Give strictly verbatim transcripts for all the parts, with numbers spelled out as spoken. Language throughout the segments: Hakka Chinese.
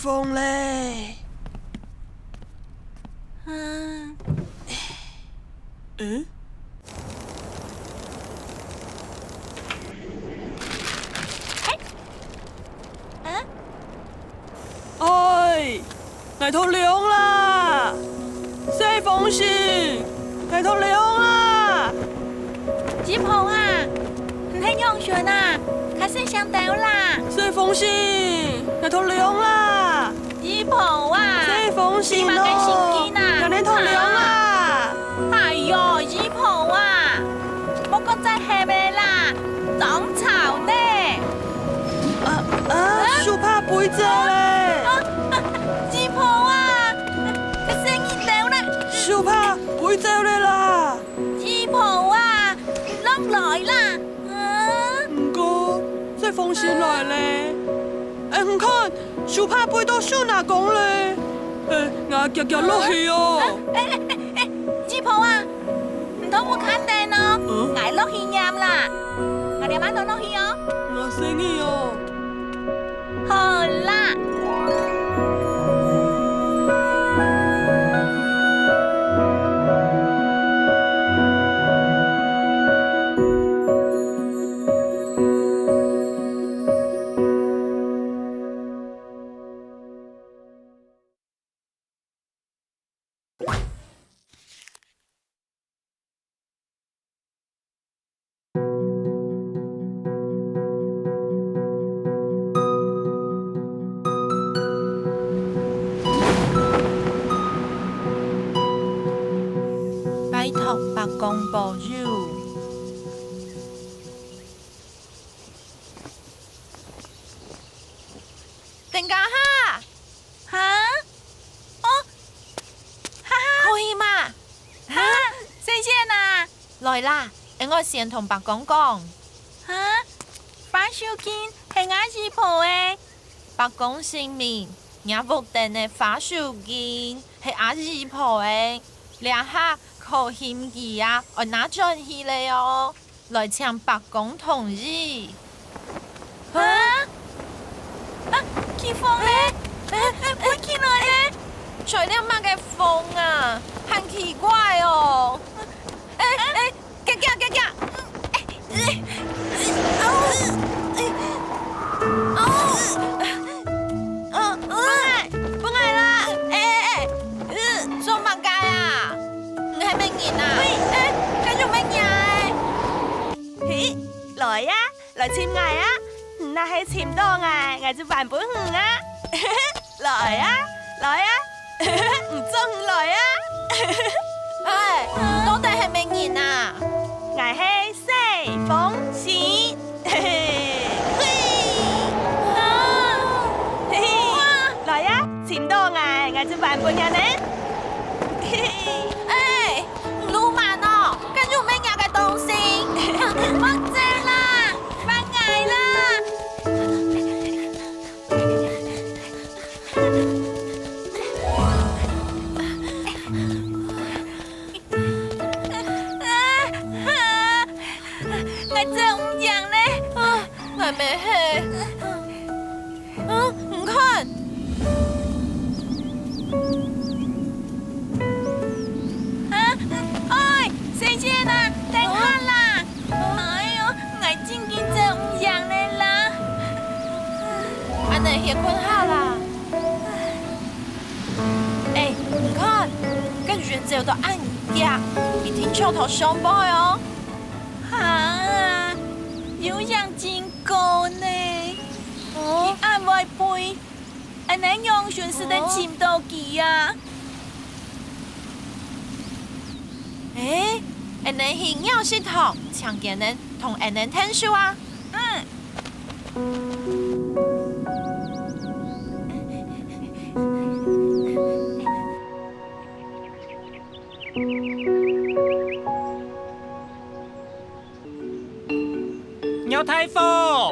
光咧。嗯。嗯？哎，嗯？哎， 𠊎頭痛啦！細風神，𠊎頭痛啦！姨婆啊，你係仰形啊？較細聲兜啦！細風神，𠊎頭痛啦！姨婆啊，細風神哦，你麼个神經啊？𠊎頭痛啦！哎喲，姨婆啊，莫過再喊了啦，當吵呢！ 啊，啊，手帕飛走咧！啊，啊，姨婆啊，該細義兜啦！手帕飛走咧啦！姨婆啊，你落來啦！啊！毋過，細風神來咧。哎，你看，手帕飛到手那光咧。哎，𠊎遽遽落去哦。哎，哎，哎，哎，姨婆啊， 你同𠊎看等哦，嗯？𠊎落去拈啦。𠊎這滿就落去哦。𠊎細義哦。好啦。 拜託伯公保佑。等一下！ 哈？哦，哈哈。可以嗎？哈？細仙啊！來啦，𫣆愛先同伯公講。哈？花手巾係吾姨婆个。伯公承蒙，若屋頂个花手巾係阿姨婆个，這下可心急啊，愛拿轉去了哦。 來請伯公同意。啊？啊，起風咧！哎，哎，飛起來咧！吹了麼个風啊？還奇怪哦！哎，哎，遽遽，遽遽！哎，哎，哦，哎，哦。 嗯，分𠊎，分𠊎啦！哎，哎，哎，嗯，做麼个啊？你係麼人啊？喂，哎，該有麼人啊？嘿，來呀，來尋𠊎啊！你若係尋到𠊎，𠊎就還分你啊！來啊，來啊，你總來啊！哎，你到底係麼人啊？𠊎係細風神。 嘿嘿，嘿嘿，來呀，尋到𠊎，𠊎就還分你呢。嘿嘿，哎，你魯蠻哦，敢有麼个東西？莫走啦，放𠊎啦！ 啊，啊，𠊎走毋贏咧。啊，𠊎乜係。啊，你看。啊，哎，細仙啊，等下啦！哎喲，𠊎真經走毋贏咧啦！恁呢歇睏下啦。 哎，你看，該雲走到恁遽，一定搶到上背哦。哈，有影真高呢。哦。佢恁會飛，恁呢仰形使得尋到佢啊？哎，恁呢去鳥食堂，請佢等同恁呢𢯭手啊。嗯。 鳥大哥，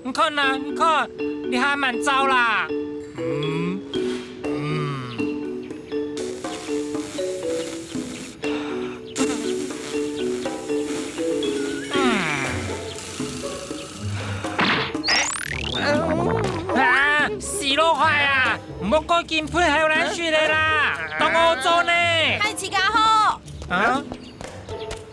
你看啊，你看，這下滿燥啦。嗯，嗯。 啊，死老鼠啊！緊噴口涎水咧啦，當屙糟呢！係自家好。啊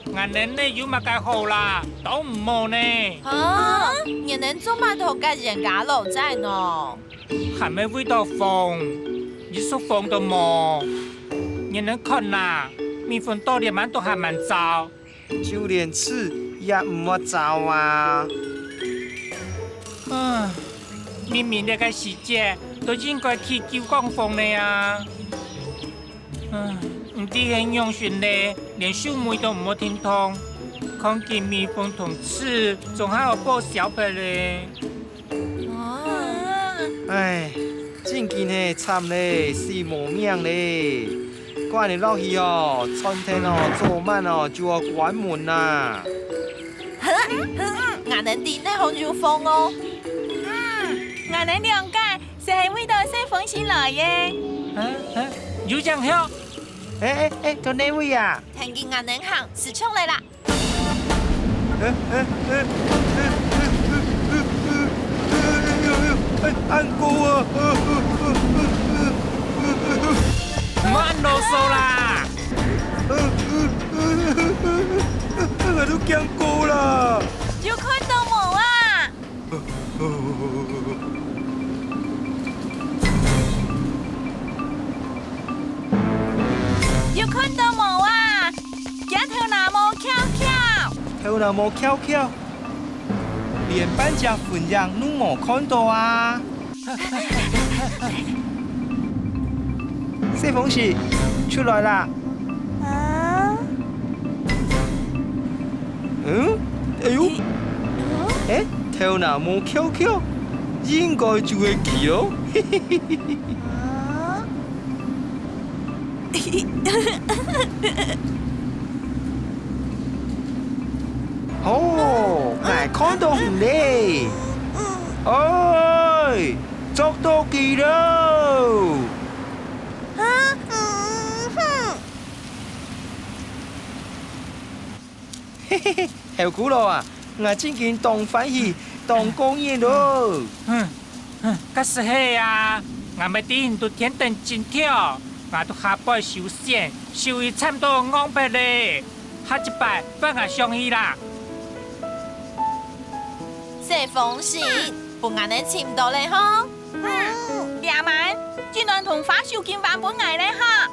？𠊎等呢有麼个好啦？當毋好呢！啊，你等做麼个同𠊎冤家路仔呢？還會為到風，一束風都無。你等看啦，蜜蜂多到滿都還吂燥。 就連刺也毋會燥啊！唉，明明這个時節都應該去救降風个啊！唉，毋知係仰形咧，連手尾都毋會停動，看見蜜蜂同刺，總還有報銷忒咧。 唉，真經係慘咧，死無命咧！恁呢落去哦，餐廳哦，早晚哦就愛關門啦。𠊎等知哪項有風哦。𠊎等兩個就係為著細風神來个。有影響！欸欸欸，到哪位啊？跈緊𠊎等行，就著咧啦！ 恁高啊！莫囉嗦啦！𠊎都驚高啦！有看著無啊？ 有看著無啊？厥頭那毛翹翹。頭那毛翹翹，連半隻粉影都無看著啊！細風神，出來啦！ 啊？嗯？哎喲！欸，頭那毛翹翹，應該就係佢哦！哦，𠊎看著你咧！哎，捉著佢囉！ 啊，嗯哼。嘿嘿嘿，猴牯佬啊，𠊎真經當歡喜，當過癮囉！哼，哼，該就係啊，𠊎乜知你都天等真巧，𠊎都下背收線，收一站都戇忒咧，下一擺換𠊎上去啦！細風神，分𠊎等尋著咧吼！嗯，這滿，竟然同花手巾還分𠊎咧哈！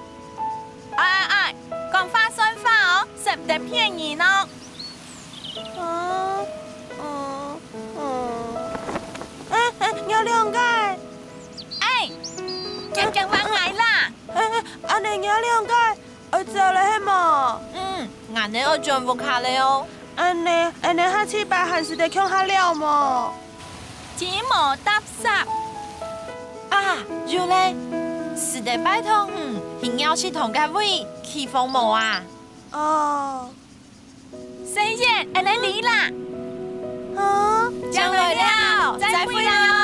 哎哎哎，講話算話哦，使毋得騙人哦。嗯，嗯，嗯。哎，哎，你兩個！哎，遽遽還𠊎啦！哎，哎，恁呢你兩個愛走咧係無？嗯，𠊎等愛轉屋下咧哦。恁呢，恁呢下次擺還使得共下尞無？ 真無搭霎。啊，有咧！使得拜託你去鳥屎桶該位起風無啊？哦。細燕，恁呢哩啦！啊？正來尞，再會啦！